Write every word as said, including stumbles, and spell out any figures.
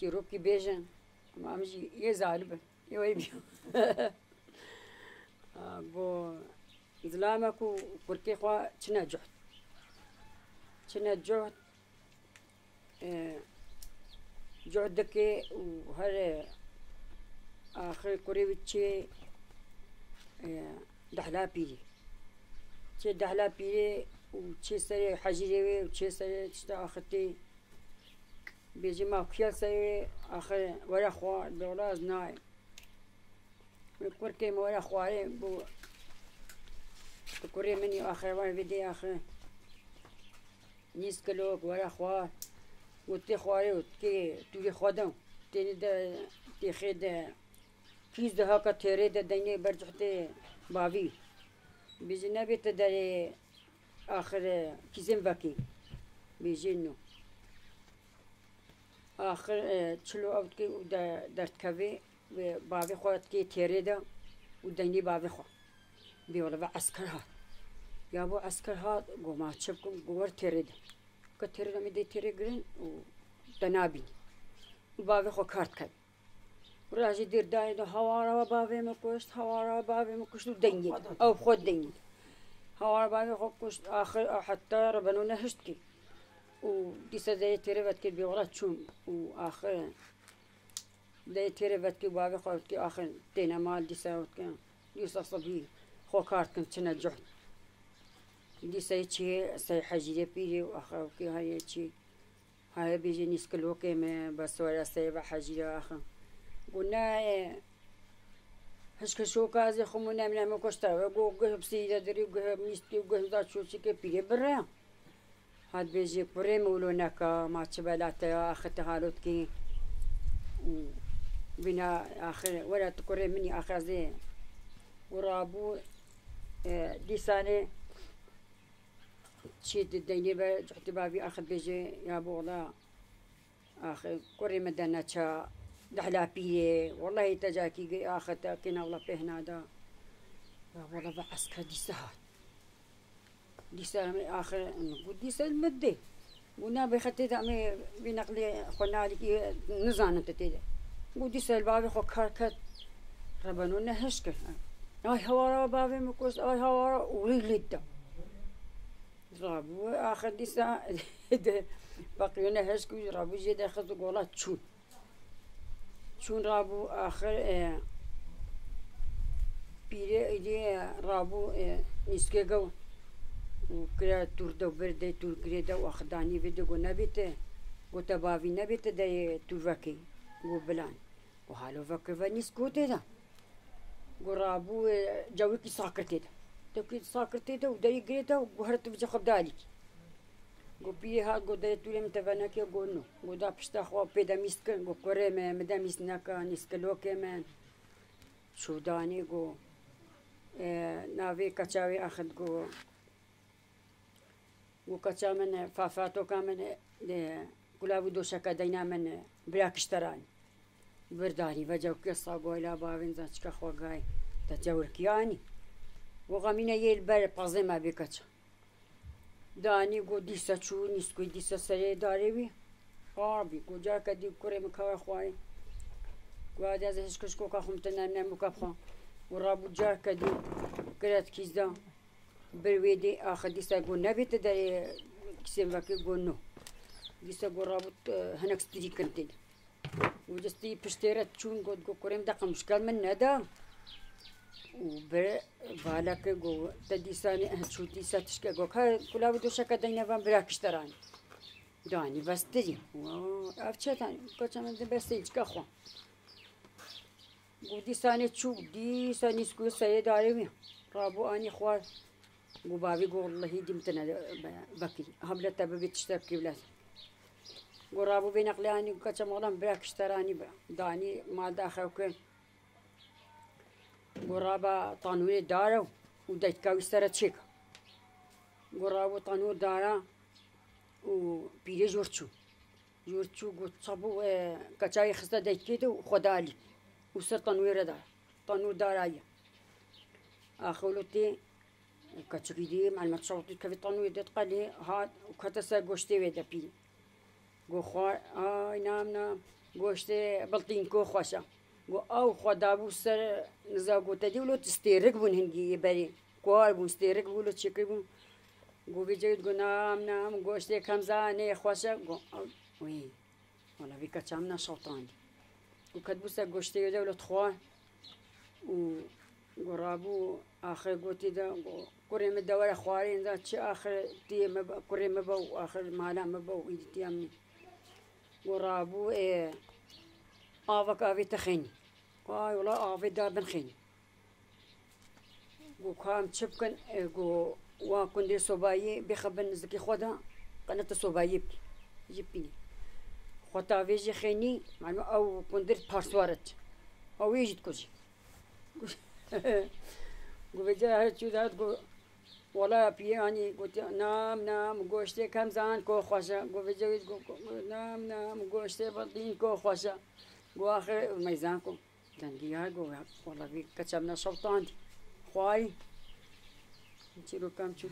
Çîrokî bêjin, ama em jî yê zalib in. Yê wê bî. Got, zilamek û kurkê xwe çine cuht. Çine cuht, e, cuht dike û her, e, axir kurê wî çê, e, dehla pîrê. Çê dehla pîrê û çê serê hecîrê wê û çê serê tişta axirtê. Bêjî ma kuya serê wê, axir were xwar, bê wela ez nayêm. Wê kurkê min were xwarê, got, tu kurê min î, axir were vê dê axir. Nîskilok were xwar. Got tê xwarê û tê tûrê xwe de. Tênê de têxê de. Kîz de haka têrê de deynê ber cuhtê bavî. Bêjî nebê te derê axir, e, kîzên vekî. Bêjê no. Axir, e, çilo ew dikê û de-, derdikevê, wê bavê xwe dikê têrê de û deynê bavê xwe. Bê wele ve esker hat. Ya bo esker hat, got ma çi bikim, got wer têrê de. Ke têrê de, em ê dê têrê girin û te nabînî. Û bavê xwe kar dikevê. Rajî dîr dayê de hawara we bavê min kuşt, hawara we bavê min kuşt û dengê. Ew xwe dengê. Hawara bavê xwe kuşt, axir ew heta rebeno nehişt kî. Û dîsa zeyê têrê ve dikê bê wela çûn. Û axir zeyê têrê ve dikê bavê xwe dikê axir têne mal dîsa dikê. Dîsa sibî xwe kar dikin çine cuht. Dîsa yê çiyê sey hecîrê pîrê û axir ew kê heye çî. Haya bêjê nîskilokê me, bes were sey ve hecîrê axir. Got ne, e, hişke şoka ez ê xwe min em ne min kuşta we. Got guh bi sîre dirî, guh bi mîskî, guh da çoçikê pîrê birre. Hat bêjê kurê min wilo neka, ma çi bela te ya, axir te halo dikî. Û vîna axir, were tu kurê min î, axir ez ê. Û rabû, e, dîsanê çî di deynê be, cuhtî bavî axir bêjê, ya bo wela. Axir kurê min de neça dehla pîrê. Wellahî te cakî gi-, axir te kêna wela pêh nada. Ya wela ve esker dîsa hat. Dîsa em ê axir, got dîsa min dê. Got na bêxetê de em ê vî neqlê xwe nalîkî nizanin te tê de. Got dîsa li bavê xwe kar ket. Rebeno nehişk kir. Ay hawara bavê min kuşt, ay hawara û wî lît da. Rabû, axir dîsa de feqîrine hişk û rabû jê derxist û gola çûn. Çûn rabû, axir, e, pîrê êdî, e, rabû, e, nîskê gew û kire tûr de û bir de tûr girê de û axir danî vê de got nebê te, got te bavî nebê te de yê tûr vekê, got bilan. Û halo vekir ve nîsk got tê de. Got rabû, e, cewikî sakir tê de. Cewikî sakir tê de û derî girê de û got here tu vêca xwe bidalîkî. Got pîrê hat, got dayê tûrê min te venekê, got no. Got da pişta xwe pê de mîst kir, got kurê me, min de mîst neka, nîskilokê me. Şûdanê got, e, navê keça wê axir got. Û keça min, e, fafatoka min, e, kulav û doşeka deyna min, e, bira kişteranî. Bir danî ve cewkê sagoyla bavên zaçika xwe gay te cewrikî anî. Û xemîne yê li ber pazê me bê keça. Danî got dîsa çû nîskû dîsa serê darê wî. Abî got carke dî kurê min kawe xwarê. Got hadi ez hişk hişkoka xwe min te nem nem û kep xwe. Û rabû carke dî kiret kîzda. Bir wê dê axir dîsa got nebê te derê kîsên vekê got no. Dîsa got rabû, e, hinek stirî kin tê. Û distî piştê re çûn got, got kurê min de qimuşkel min neda. Û bi valeke got te dîsa ne çû dîsa tişke got ka kulav û doşeke deyne van bira kişteran. Danî vestirî. Wa, ev çetan, koça min de bestê çika xwe. Got dîsa ne çû, dîsa nîskû seyê darê wî. Rabû anî xwar. Got bavî got wellehî dîm tine vekirî. Ha bile te bibî tiştek kî bile. Got rabû vê neqlê anî keça mala bira kişteranî bira. Danî mal da xew kir. Got raba tanûrê dara û deytka wî sere çêka. Got rabû tanûr dara û pîrê jor çû. Jor çû got çabû, e, keçayê xiste deytkê de û xwe dalî. Û ser tanûrê re da. Tanûr dara ye. Axolo tê keçikî dî, melmet şawtî kevî tanûrê de qelê hat û kete ser goştê wê de pîrê. Got xwar, ay nam nam. Goştê biltîn ku xweş e. Got, ew xwe dabû ser niza, got, te dî wilo tu stêrik bûn hingî yê berê. Kuar bûn, stêrik bû, wilo çêkir bûn. Got, vê cewî got, nam, nam, goştê kemzanê xweş e. Got, ew, wî, wala vî keça min şewtandî. Got, ketbû ser goştê wê de wilo dixwar. Û got, rabû, axir gotî de, got, kurê min de were xwarê, da çi axir tiyê min be, kurê min be û axir mala min be û îdî tiya min. Got, rabû, ê, avek avê te xênî. Ay, wala avê da bin xênî. Got, ka em çi bikin? E, got, wa kundirê sobayî bixebin nizikî xwe de, qeneta sobayî bikî. Jî bînî. Xwe tavê jî xênî, malum ew kundir parswar e. Ew wê jî dikujî. Got, vêca her çû de hat, got, wala piyê anî, got, nam, nam, goştê kemzan ku xweş e. Got, vêca wî got, got, nam, nam, goştê biltîn ku xweş e. Got, axir meyzan ku. Dengî ya got, wala vî keça min şewtandî. Xwayî. Çîroka min çû,